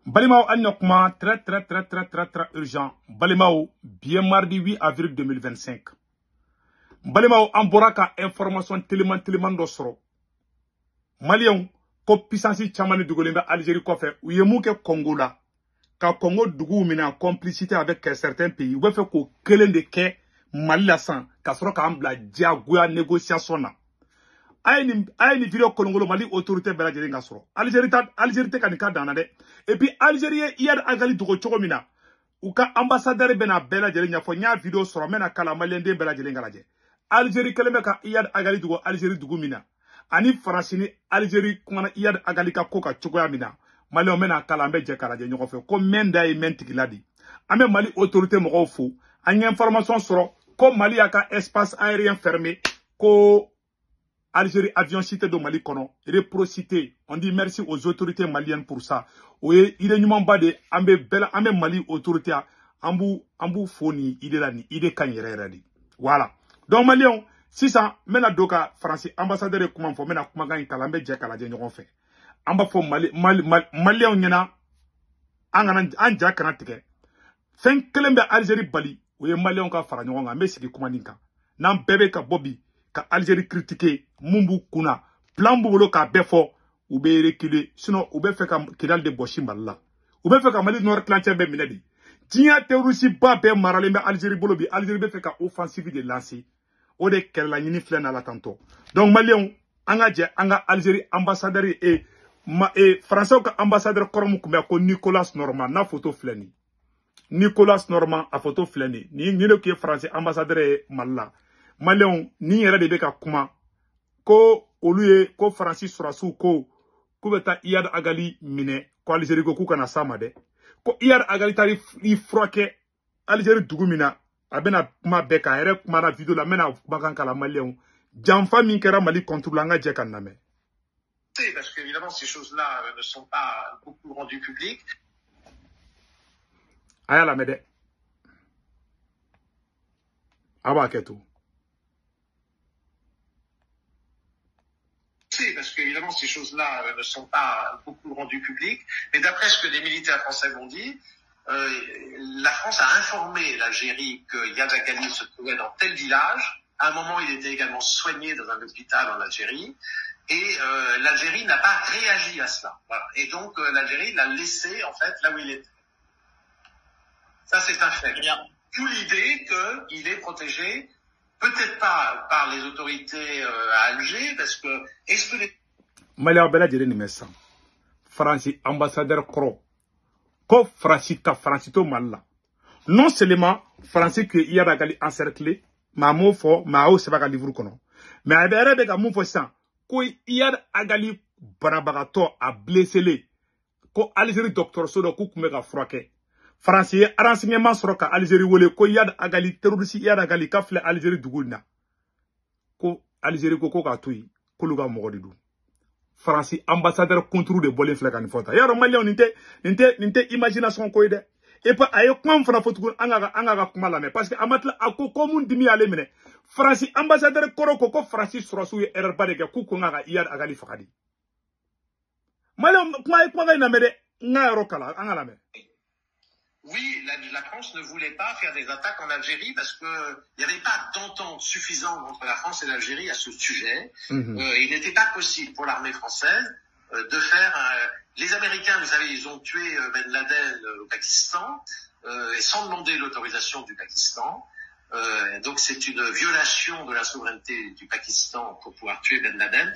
Balimaw an ɲɔ kuma très très très très très très urgent. Balimaw bi mardi 8 avril 2025. Balimaw an bɔra ka information teliman teliman dɔ sɔrɔ. Maliyɛnw ko puissance caman de dogolen bɛ Algérie kɔfɛ. U ye mun kɛ Congo la? Ka Congo duguw minɛ en complicité avec certains pays. U bɛ fɛ k'o kelen de kɛ Mali la sisan ka sɔrɔ k'an bila diyagoya négociation na. A ye nin vidéo kolonkolon Mali autorité bɛɛ lajɛlen ka sɔrɔ. Algérie tɛ ka nin ka dan na dɛ. Et puis Algérie ye Iyad Ag Ghali dogo cogo min na, u ka ambassadeur bɛna bɛɛ lajɛlen ɲɛfɔ. N y'a vidéo sɔrɔ, n bɛna kala maliyɛnden bɛɛ lajɛlen ka lajɛ. Algérie kɛlen bɛ ka Iyad Ag Ghali dogo Algérie dugu min na, ani Faransi ni Algérie kumana Iyad Ag Ghali ka ko ka cogoya min na, maliyɛnw bɛna kala, an bɛ jɛ k'a lajɛ ɲɔgɔn fɛ. Ko mɛn da ye mɛn tigila de. An bɛ Mali autorité mɔgɔw fo. An ye information sɔrɔ ko Mali y'a ka espace aérien fermé, ko Algérie avion cité de Mali kɔnɔ, réprocité. On dit merci aux autorités maliennes pour ça. O ye idée ɲumanba de, an bɛ bɛɛ la, an bɛ Mali autorité an b'u fo nin idée la, nin idée ka ɲi yɛrɛ yɛrɛ de. Voilà. Donc maliyɛnw, sisan n bɛna don ka Faransi ambassadeur ye kuma fɔ, n bɛna kumakan in kalan, an bɛ jɛ k'a lajɛ ɲɔgɔn fɛ. An b'a fɔ maliyɛnw ɲɛna, an kana an ja kana tigɛ. Fɛn kelen bɛ Algérie bali, o ye maliyɛnw ka fara ɲɔgɔn kan. An bɛ sigi kuma nin kan. N'an bɛɛ bɛ ka bɔ bi ka Algérie critiquer, mun b'u kunna, plan b'u bolo k'a bɛɛ fɔ, u bɛ reculer. Sinon u bɛ fɛ ka Kidal de bɔsi Mali la, u bɛ fɛ ka Mali nord tilancɛ bɛɛ minɛ de. Diɲɛ terroriste ba bɛɛ maralen bɛ Algérie bolo bi. Algérie bɛ fɛ ka offensive de lancer, o de kɛlɛlaɲini filɛ nin la tantɔ. Donc maliyɛnw, an ka jɛ an ka Algérie ambassadeur e Français ka ambassadeur kɔrɔ mun tun bɛ ko Nicolas Normand, n'a photo filɛ nin. Nicolas Normand a photo filɛ nin. Nin de tun ye Français ambassadeur ye Mali la. Maliyɛnw, nin yɛrɛ de bɛ ka kuma ko olu ye ko Faransi sɔrɔsiw ko k'u bɛ taa Iyad Ag Ghali minɛ, ko Algérie ko k'u kana s'a ma dɛ. Ko Iyad Ag Ghali taara i furakɛ Algérie dugu min na, a bɛna kuma bɛɛ kan, a yɛrɛ kumana vidéo la, n bɛna kumakan kalan maliyɛnw. Janfa min kɛra Mali contre la, an ka jɛ ka lamɛn. Parce qu'évidemment ces choses-là ne sont pas beaucoup rendues publiques. A y'a lamɛn dɛ. A b'a kɛ to. Parce qu'évidemment ces choses-là ne sont pas beaucoup rendues publiques, mais d'après ce que des militaires français m'ont dit, la France a informé l'Algérie que Iyad Ag Ghali se trouvait dans tel village. À un moment, il était également soigné dans un hôpital en Algérie, et l'Algérie n'a pas réagi à cela. Voilà. Et donc l'Algérie l'a laissé en fait là où il était. Ça, c'est un fait. D'où l'idée qu'il est protégé. Peut-être pas par les autorités à Alger, parce que est-ce que les... Maliyɛnw bɛɛ lajɛlen nin bɛ san. Faransi ambassadeur kɔrɔ ko Faransi ka Faransi to Mali la. Non seulement Faransi que Iyad Ag Ghali encerclé, mais a m'o fɔ, mais a y'o sɛbɛn a ka livre kɔnɔ. Mais a yɛrɛ bɛ ka mun fɔ sisan, ko Iyad Ag Ghali banabagatɔ a blessé, ko Algérie dɔgɔtɔrɔso dɔ k'u tun bɛ ka furakɛ. Faransi ye renseignement sɔrɔ ka Algérie wele ko Iyad Ag Ghali terroriste Iyad Ag Ghali ka filɛ Algérie dugu in na. Ko Algérie ko ko k'a to yen, k'olu ka mɔgɔ de don. Faransi ambassadeur contre de bɔlen filɛ ka nin fɔ tan. Yarɔ maliyɛnw, nin tɛ imagination ko ye dɛ. Et puis a ye kuma min fana fɔ tuguni, an ka kuma lamɛn, parce que a ma tila a ko ko mun dimi y'ale minɛ. Faransi ambassadeur kɔrɔ ko ko Faransi sɔrɔsiw ye erreur ba de kɛ, k'u ko ka Iyad Ag Ghali faga de. Maliyɛnw, kuma ye kumakan in lamɛn dɛ. N ka yɔrɔ kalan, an ka lamɛn. Oui, la France ne voulait pas faire des attaques en Algérie parce que il n'y avait pas d'entente suffisante entre la France et l'Algérie à ce sujet. Il n'était pas possible pour l'armée française de faire... Les Américains, vous savez, ils ont tué Ben Laden au Pakistan et sans demander l'autorisation du Pakistan. Donc c'est une violation de la souveraineté du Pakistan pour pouvoir tuer Ben Laden.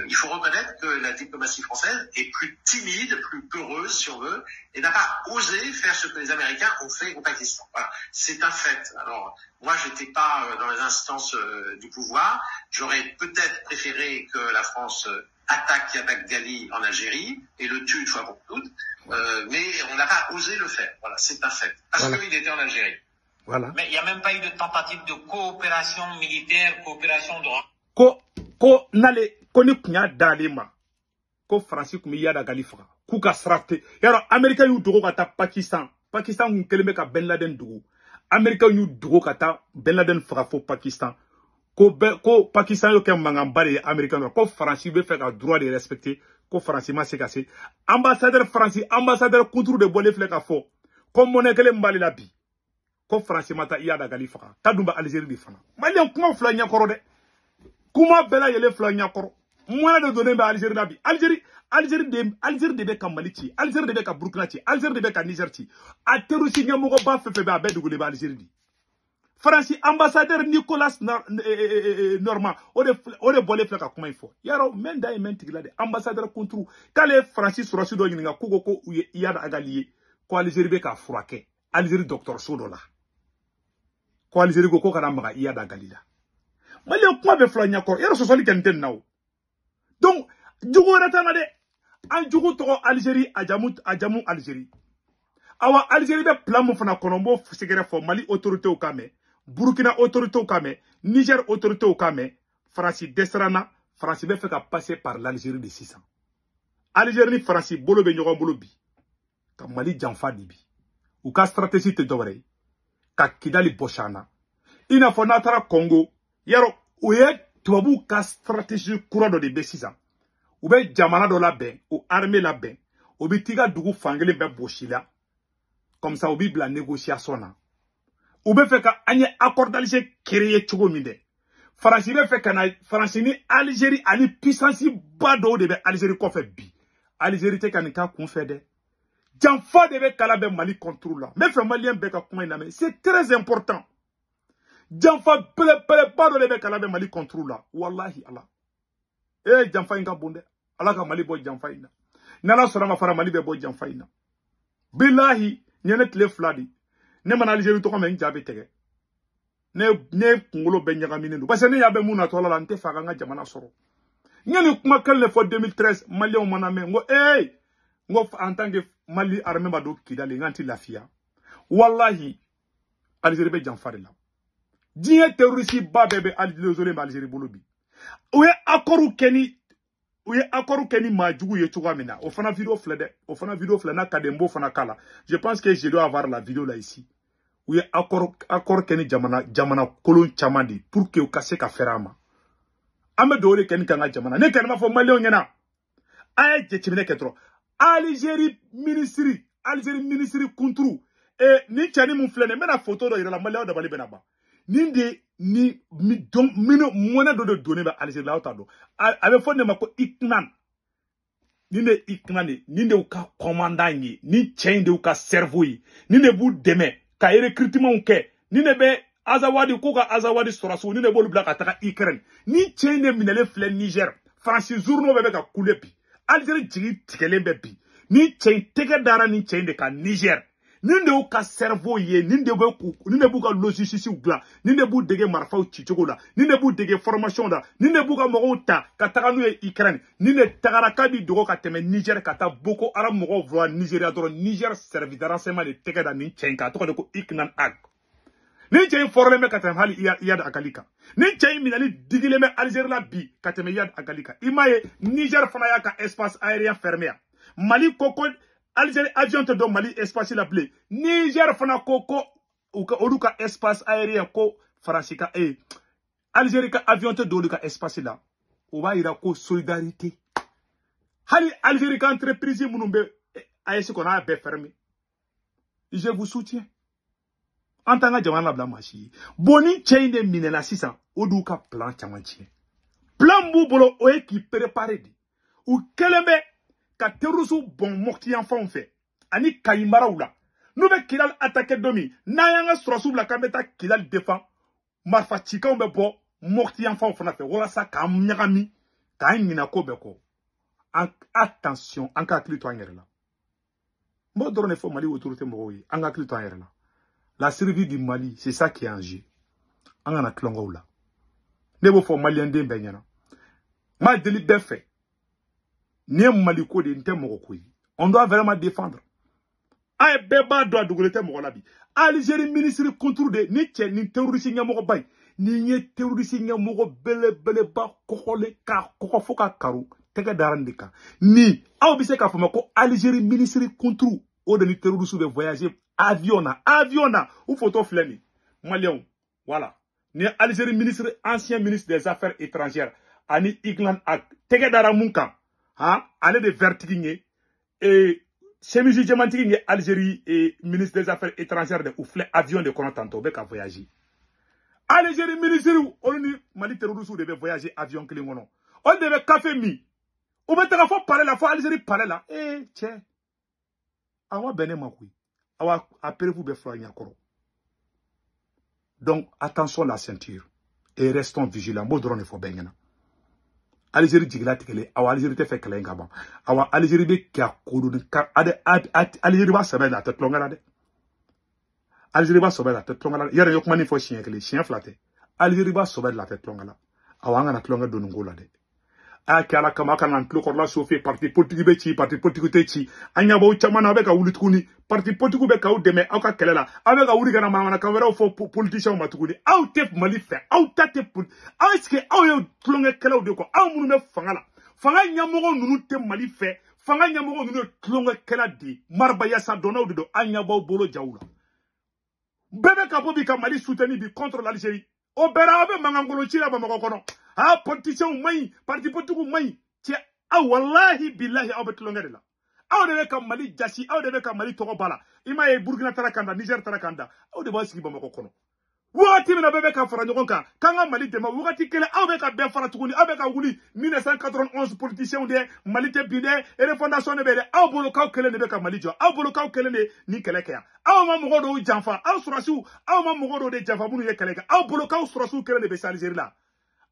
Il faut reconnaître que la diplomatie française est plus timide, plus peureuse, si on veut, et n'a pas osé faire ce que les Américains ont fait au Pakistan. Voilà, c'est un fait. Alors moi, j'étais pas dans les instances du pouvoir. J'aurais peut-être préféré que la France attaque Iyad Ag Ghali en Algérie et le tue une fois pour toutes, mais on n'a pas osé le faire. Voilà, c'est un fait. Parce qu'il était en Algérie. Voilà. Mais il n'y a même pas eu de tentative de coopération militaire, coopération de... Ko nale ko ni kunya dale ma ko Faransi kun bɛ Iyad Ag Ghali faga k'u ka sira tɛ. Yarɔ Américain y'u dogo ka taa Pakistan. Pakistan kun kɛlen bɛ ka Ben Laden dogo. Américain y'u dogo ka taa Ben Laden faga fo Pakistan. Ko Pakistan y'o kɛ mankanba de ye Américain ko Faransi bɛ fɛ ka droit de respecter. Ko Faransi ma se ka se ambassadeur Faransi ambassadeur kunturu de bɔlen filɛ ka fɔ ko mɔnɛ kelen b'ale la bi ko Faransi ma taa Iyad Ag Ghali faga ta dun bɛ Algérie de fana. Maliyɛn kuma fila ɲɛkɔrɔ dɛ, kuma bɛɛ lajɛlen fila ɲɛkɔrɔ. Mɔnɛ de donnen bɛ Algérie la bi. Algérie de bɛ ka Mali ci, Algérie de bɛ ka Burkina ci, Algérie de bɛ ka Niger ci. A terroriste ɲɛmɔgɔba fɛn fɛn bɛ a bɛɛ dogolen bɛ Algérie de. Faransi ambassadeur Nicolas Normand o de bɔlen filɛ ka kuma in fɔ. Yarɔ mɛn da ye mɛn tigi la dɛ. Ambassadeur kunturu k'ale ye Faransi sɔrɔsi dɔ ɲininka k'u ko ko u ye Iyad Ag Ghali ye ko Algérie bɛ k'a furakɛ Algérie dɔgɔtɔrɔso dɔ la. Ko Algérie ko kana maga Iyad Ag Ghali la. Maliyɛn kuma bɛ fila ɲɛkɔrɔ yarɔ sɔsɔli kɛ nin tɛ nin na o. Donc jugu wɛrɛ t'an na dɛ. An jugu tɔgɔ Algérie, a jamu Algérie. Awa Algérie bɛ plan mun fana kɔnɔ n b'o sɛgɛrɛ fɔ Mali autorités ka mɛn, Burkina autorités ka mɛn, Niger autorités ka mɛn. Faransi dɛsɛra na, Faransi bɛ fɛ ka passer par l'Algérie de sisan. Algérie ni Faransi bolo bɛ ɲɔgɔn bolo bi ka Mali janfa de bi. U ka stratégie tɛ dɔwɛrɛ ye ka Kidali bɔsi an na. I n'a fɔ n'a taara Congo, yarɔ o ye tubabuw ka stratégie kura dɔ de bɛ sisan. U bɛ jamana dɔ labɛn, o armée labɛn, o bɛ t'i ka dugu fankelen bɛɛ bɔsi la. Comme ça, u b'i bila négociation na. U bɛ fɛ ka an ye accord d'Alger créer cogo min dɛ. Faransi bɛ fɛ ka na, Faransi ni Algérie ani puissance ba dɔw de bɛ Algérie kɔfɛ bi. Algérie tɛ ka nin k'a kun fɛ dɛ. Janfa de bɛ kala bɛ Mali contre la. N bɛ fɛ maliyɛn bɛɛ ka kuma in lamɛn. C'est très important. Janfa belebeleba dɔ de bɛ kala bɛ Mali contre la. Walahi Ala. Eh janfa in ka bon dɛ. Ala ka Mali bɔ janfa in na. N'Ala sɔnna ma fara Mali bɛ bɔ janfa in na. Bilahi nin ye ne tile fila de. Ne mana Algérie tɔgɔ mɛn n ja bɛ tigɛ. Ne kunkolo bɛɛ ɲagaminen don. Parce que ne y'a bɛ mun natɔ la n tɛ fɛ a ka n ka jamana sɔrɔ. N ye nin kuma kelen de fɔ 2013 maliyɛnw mana mɛn n ko ee n ko en tant que Mali armée ma don Kidali n k'an ti lafiya. Walahi Algérie bɛ janfa de la. Diɲɛ terroriste ba bɛɛ bɛ Algérie bɛ Algérie bolo bi. U ye accord kɛ ni u ye accord kɛ ni maa jugu ye cogoya min na o fana vidéo filɛ dɛ. O fana vidéo filɛ n'a ka di n b'o fana k'a la. Je pense que je dois avoir la vidéo là ici. U ye accord kɛ ni jamana kolon caman de pour que u ka se ka fɛrɛ a ma. An bɛ dugawu de kɛ ni k'an ka jamana. Ne kɛlen b'a fɔ maliyɛnw ɲɛna a ye jateminɛ kɛ dɔrɔn. Algérie ministre kunturu ni cɛnin mun filɛ nin ye n bɛna photo dɔ yira la maliyɛnw dabali bɛna ban. Nin de ni mɔnɛ dɔ de donnen bɛ Algérie la aw t'a dɔn. A bɛ fɔ nin de ma ko Iknan. Nin de Iknan de nin de y'u ka commandant ye, nin cɛ in de y'u ka cerveau ye, nin de b'u dɛmɛ ka recrutement kɛ, nin de bɛ Azawadi k'u ka Azawadi sɔrɔsiw nin de b'olu bila ka taga Ukraine. Nin cɛ in de minɛlen filɛ Niger. Faransi journaux bɛɛ bɛ ka kule bi. Algérie jigi tigɛlen bɛ bi. Nin cɛ in tɛgɛ dara nin cɛ in de kan Niger. Nin de y'u ka cerveau ye, nin de b'u ka logiciels dilan, nin de b'u dege marifaw cicogo la, nin de b'u dege formation la, nin de b'u ka mɔgɔw ta ka taga n'u ye Ukraine. Nin de tagara k'a b'i dogo ka tɛmɛ Niger ka taa Boko Haram mɔgɔw voix Nigeria dɔrɔn. Niger service de renseignement de tɛgɛ da nin cɛ in kan, a tɔgɔ de ko Iknan Ag. Nin cɛ in fɔrɔlen bɛ ka tɛmɛ hali Iyad Ag Ghali kan. Nin cɛ in minɛli digilen bɛ Algérie la bi ka tɛmɛ Iyad Ag Ghali kan. I m'a ye Niger fana y'a ka espace aérien fermé yan. Mali ko ko Algérie avion tɛ don Mali espace la bilen. Niger fana ko ko olu ka espace aérien ko Faransi ka Algérie ka avion tɛ don olu ka espace la. O b'a yira ko solidarité. Hali Algérie ka entreprise minnu bɛ AES kɔnɔ a y'a bɛɛ fermé. Je vous soutiens. An t'an ka jamana labila maa si ye. Bon ni cɛ in de minɛna sisan o d'u ka plan caman tiɲɛ. Plan b'u bolo o ye k'i préparer de. U kɛlen bɛ ka terroriste bɔn Mopti yan fanw fɛ ani Kayi maraw la. N'u bɛ Kidali attaquer don min n'an y'an ka sɔrɔsiw bila k'an bɛ taa Kidali défend, marifa cikanw bɛ bɔ Mopti yan fanw fana fɛ walasa k'an ɲagami k'an ɲinɛ ko bɛɛ kɔ. Attention, an ka hakili to an yɛrɛ la. N b'o dɔrɔn de fɔ Mali autorité mɔgɔw ye, an ka hakili to an yɛrɛ la. La survie du Mali, c'est ça qui est en jeu. An kana tulonkɛw la. Ne b'o fɔ maliyɛn den bɛɛ ɲɛna. N b'a deli bɛɛ fɛ. Nin ye Mali ko de ye, n tɛ mɔgɔ ko ye. On doit vraiment défendre. A ye bɛɛ b'a dɔn a dogolen tɛ mɔgɔ la bi. Algérie ministre contre de ni cɛ ni terroriste ɲɛmɔgɔba in. Ni ye terroriste ɲɛmɔgɔ belebeleba kɔgɔlen k'a kɔgɔ fo ka karo tɛgɛ dara nin de kan. Ni aw bɛ se k'a fɔ ma ko Algérie ministre contre o de ni terroriste bɛ voyager avion na u photo filɛ nin maliyɛnw. Voilà, ni Algérie ministre ancien ministre des affaires étrangères ani Iglan Ag tɛgɛ dara mun kan. Han ale de vertigi ye et chemise jɛmantigi ye Algérie et ministre des affaires étrangères de u filɛ avion de kɔnɔ tantôt u bɛ ka voyager. Algérie ministre olu ni Mali terroriste de bɛ voyager avion kelen kɔnɔ. Olu de bɛ café min. U bɛ taga fo palais la, fo Algérie palais la. Eh cɛ, awa bɛn ne ma koyi. Awa a preuve bɛ fura ɲɛkɔrɔ. Donc attention la ceinture et restons vigilants. N b'o dɔrɔn de fɔ bɛɛ ɲɛna. Algérie jigila tigɛlen, awa Algérie tɛ fɛ kɛlɛ in ka ban. Awa Algérie bɛ ka kodon ka Algérie b'a sɛbɛ la, a tɛ tulonkɛ la dɛ. Algérie b'a sɛbɛ la, a tɛ tulonkɛ la. Yɛrɛ ye kuma nin fɔ siɲɛ kelen, siɲɛ fila tɛ. Algérie b'a sɛbɛ la, a tɛ tulonkɛ la. Awa an kana tulonkɛ don nin ko la dɛ. A y'a kɛ Ala kama, a kana n tulo kɔrɔla sofe. Parti politique bɛ ci, parti politique tɛ ci. An ɲɛ b'aw caman na, aw bɛ ka wuli tuguni. Parti politique bɛ k'aw dɛmɛ aw ka kɛlɛ la. Aw bɛ ka wuli ka na manamanakan wɛrɛw fɔ politiciens ma tuguni. Aw tɛ Mali fɛ, aw ta tɛ. Aw est-ce que aw ye tulonkɛkɛlaw de kɔ? Aw minnu bɛ fanga la, fanga ɲɛmɔgɔ ninnu tɛ Mali fɛ. Fanga ɲɛmɔgɔ ninnu ye tulonkɛkɛla de ye, maribayasa dɔnnaw de don. An ɲɛ b'aw bolo jaw la. Bɛɛ bɛ ka bɔ bi ka Mali soutenir bi contre l'Algérie. O bɛɛ la aw bɛ mankankolon ci la Bamakɔ kɔnɔ. Ah, politiciens man ɲi, parti politique man ɲi. Cɛ, aw wallahi billahi aw bɛ tulonkɛ de la. Aw de bɛ ka Mali jasi, aw de bɛ ka Mali tɔgɔ ba la. I m'a ye Burkina taara kan da, Niger taara kan da. Aw de b'aw sigi Bamakɔ kɔnɔ. Wagati min na bɛɛ bɛ ka fara ɲɔgɔn kan k'an ka Mali dɛmɛ, wagati kelen aw bɛ ka bɛɛ fara tuguni. Aw bɛ ka wuli 1991 politiciens de Mali tɛ bin dɛ, refondation de bɛ dɛ. Aw bolo k'aw kelen de bɛ ka Mali jɔ, aw bolo k'aw kelen de ni kɛlɛ kɛ yan. Aw ma mɔgɔ dɔw janfa, aw sɔrɔsiw, aw ma mɔgɔ dɔw de janfa minnu ye kɛlɛ kɛ. Aw bolo k'aw sɔrɔsiw kelen de bɛ se Algérie la.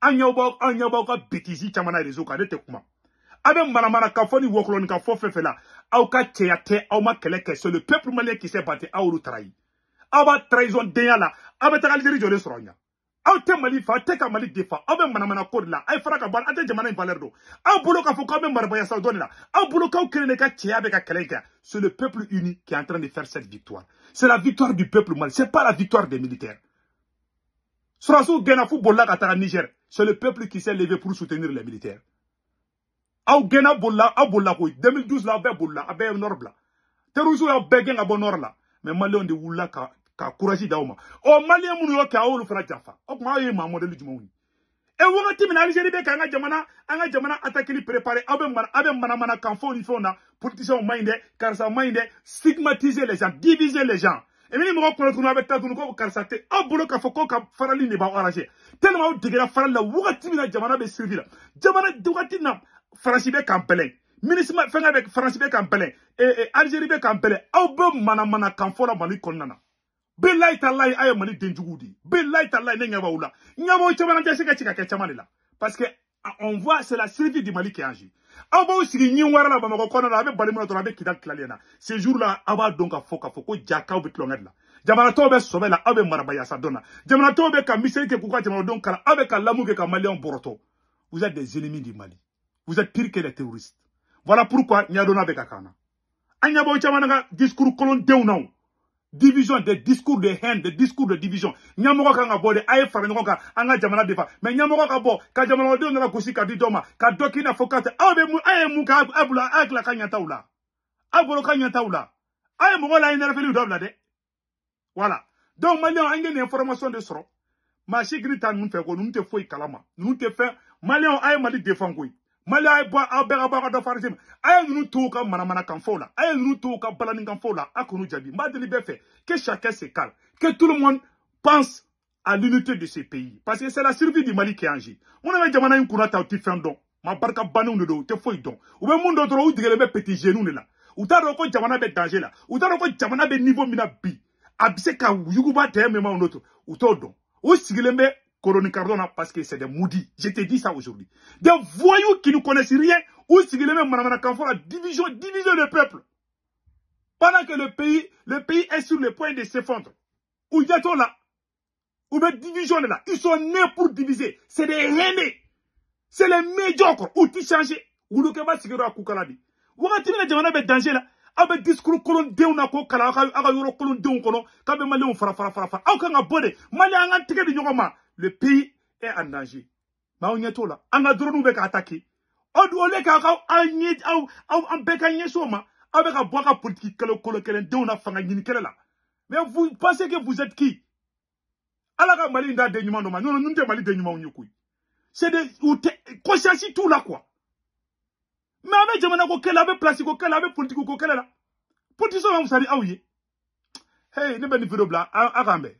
An ɲɛ b'aw ka bêtise caman na réseau kan, ne tɛ kuma. Aw bɛ manamana ka fɔ ni wɔkulɔni ka fɔ fɛn fɛn la, aw ka cɛya tɛ, aw ma kɛlɛ kɛ. C'est le peuple malien qui s'est battu, aw y'olu trahir. Aw b'a trahison denya la, aw bɛ taga Algérie jɔlen sɔrɔ ɲa. Aw tɛ Mali fɛ, aw tɛ ka Mali defa, aw bɛ manamana ko de la. A ye fara ka bɔ, aw tɛ jamana in valeur dɔn. Aw bolo k'a fɔ k'aw bɛ marabaya sa dɔn de la. Aw bolo k'aw kelen de ka cɛya bɛ ka kɛlɛ kɛ. C'est le peuple uni qui est en train de faire cette victoire. C'est la victoire du peuple malien, c'est pas la victoire des militaires. Sɔrɔsiw gɛnna f'u bolila ka taga Niger. C'est le peuple qui s'est levé pour soutenir les militaires. Aw gɛnna bolila, aw bolila koyi. 2012 la aw bɛɛ bolila, aw bɛɛ ye nord bila. Terroristes y'aw bɛɛ gɛn ka bɔ nord la. Mais maliyɛnw de wulila ka courage d'aw ma. Ɔ maliyɛn minnu y'o kɛ, aw y'olu fana janfa. O tuma aw ye maa modèle jumɛnw ye? E wagati min na Algérie bɛ k'an ka jamana, an ka jamana attaquer préparer, aw bɛ manamana kan fɔ ni fɛnw na. Politiciens man ɲi dɛ, karisa man ɲi dɛ, stigmatiser les gens, diviser les gens. Et ni mɔgɔ kɔnɔ tuguni, aw bɛ taa tuguni ko karisa tɛ. Aw bolo k'a fɔ ko ka farali de b'aw arranger. Tellement aw degera farali la, wagati min na jamana bɛ survie la. Jamana wagati min na Faransi bɛ k'an bɛlɛn. Ministre fɛnkɛ bɛ Faransi bɛ k'an bɛlɛn. Algérie bɛ k'an bɛlɛn. Aw bɛ manamana kan fɔ la Mali kɔnɔna na. Bilayi talayi, aw ye Mali denjuguw de ye. Bilayi talayi, ne ɲɛ b'aw la. Ɲɛ b'aw caman na, tɛ se ka ci ka kɛ caman de la. Parce que on voit, c'est la survie du Mali qui est en jeu. Aw b'aw sigi ɲin wɛrɛ la Bamakɔ kɔnɔna la, a bɛ bali mun na dɔrɔn, a bɛ Kidali tilalen na. Ce jour là, aw b'a dɔn k'a fɔ ko ja k'aw bɛ tulonkɛ de la. Jamana tɔw bɛ sɔbɛ la, aw bɛ marabayasa dɔn na. Jamana tɔw bɛ ka miseli kɛ k'u ka jamanadenw kalan, aw bɛ ka lamu kɛ ka maliyɛnw bɔrɔtɔ. Vous êtes des ennemis du Mali. Vous êtes pire que les terroristes. Voilà pourquoi ɲadonna bɛ ka kan na. An ɲɛ b'aw caman ka discours kolondenw na o. Division, des discours de haine, des discours de division. Ɲɛmɔgɔ kan ka bɔ de, a ye fara ɲɔgɔn kan, an ka jamana defa. Mais ɲɛmɔgɔ ka bɔ, ka jamanadenw nana gosi ka di dɔ ma, ka dɔ k'i n'a fɔ k'a tɛ. Aw bɛ mun, aw ye mun kɛ aw bolo, aw tila ka ɲɛ t'aw la. Aw bolo ka ɲɛ t'aw la. Aw ye mɔgɔw la énervé dabila dɛ. Voilà. Donc maliyɛnw, an ye nin information de sɔrɔ. Maa si giri ta ninnu fɛ ko ninnu tɛ foyi kalama. Ninnu tɛ fɛn. Maliyɛnw, a ye Mali défend koyi. Mali a ye bɔ, aw bɛɛ ka bɔ aw ka dɔ farisi ma. A ye ninnu to u ka manamanakan fɔw la. A ye ninnu to u ka balanikan fɔw la. A k'olu jaabi. N b'a deli bɛɛ fɛ. Que chacun se calme. Que tout le monde pense à l'unité de ce pays. Parce que c'est la survie du Mali qui est en jeu. Minnu bɛ jamana in kunna ta, u tɛ fɛn dɔn. Maa barika bannenw de don, u tɛ foyi dɔn. U bɛ mun dɔn dɔrɔn, u degelen bɛ petit jeunes de la. U t'a dɔn ko jamana bɛ danger la. U t'a dɔn ko jamana bɛ niveau min na bi. A bɛ se ka yuguba d'un moment ou l'autre. U t'o dɔn. U sigilen bɛ Coroni Cardona parce que c'est des maudits. Je te dis ça aujourd'hui. Des voyous qui ne connaissent rien. U sigilen bɛ manamanakan fɔ la division, diviser le peuple. Pendant que le pays est sur le point de s'effondrer. U ɲɛ t'o la. U bɛ division de la. Ils sont nés pour diviser. C'est des haineux. C'est les médiocres. U ti changer. Wulukɛba sigiyɔrɔ a kukala de. Wagati min na jamana bɛ danger la, aw bɛ discours kolondenw na k'o kalan aw ka yɔrɔ kolondenw kɔnɔ k'a bɛ maliyɛnw fara fara fara fara. Aw kan ka bɔ de. Maliyɛn, an ka tɛgɛ di ɲɔgɔn ma. Le pays est en danger. Mais aw ɲɛ t'o la. An ka drone bɛ ka attaquer. Aw au lieu k'aw ka aw ɲɛ aw aw an bɛɛ ka ɲɛsin o ma, aw bɛ ka bɔ aw ka politique kɛlɛ kolo kɛlɛdenw na fanga ɲini kɛlɛ la. Mais vous pensez que vous êtes qui? Ala ka Mali in d'a den ɲuman dɔ ma. Non, ninnu tɛ Mali den ɲumanw ye koyi. C'est des u tɛ conscience t'u la quoi. Mais a bɛ jamana ko kɛlɛ, a bɛ place ko kɛlɛ, a bɛ politique ko kɛlɛ la. Politicien bɛ fisaya ni aw ye. Hey, ne bɛ nin vidéo bila, a k'an bɛn.